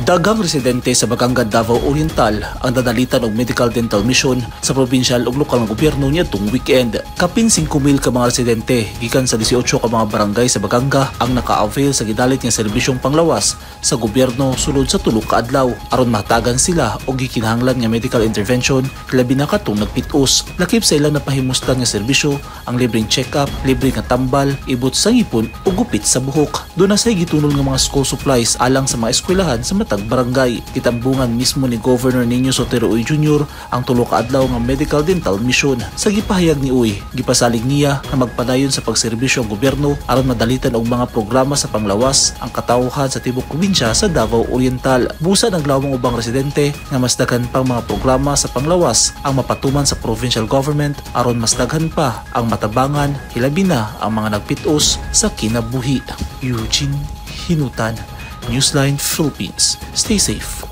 Daghang residente sa Baganga, Davao Oriental ang dadalitan og medical dental mission sa provincial ug lokal nga gobyerno niadtong weekend. Kapin 5,000 ka mga residente gikan sa 18 ka mga barangay sa Baganga ang naka-avail sa gidalit nga serbisyong panglawas sa gobyerno sulod sa 3 ka adlaw aron mahatagan sila og gikinahanglan nga medical intervention, labi na katong nagpit-os. Lakip sa ilang napahimuslan nga serbisyo ang libreng check-up, libre nga tambal, ibot sa ngipon ug gupit sa buhok. Duna say gitunol nga mga school supplies alang sa mga eskwelahan sa matag barangay. Gitambungan mismo ni Governor Niño Sotero Uy Jr. ang 3 ka adlaw nga medical dental mission. Sa gipahayag ni Uy, gipasalig niya na magpadayon sa pagserbisyo ang gobyerno aron madalitan og mga programa sa panglawas ang katawhan sa tibok probinsya sa Davao Oriental. Busa naglawom ang ubang residente nga mas daghan pang mga programa sa panglawas ang mapatuman sa provincial government aron mas daghan pa ang matabangan, hilabi na ang mga nagpitos sa kinabuhi. Eugene Hinutan, Newsline Philippines. Stay safe.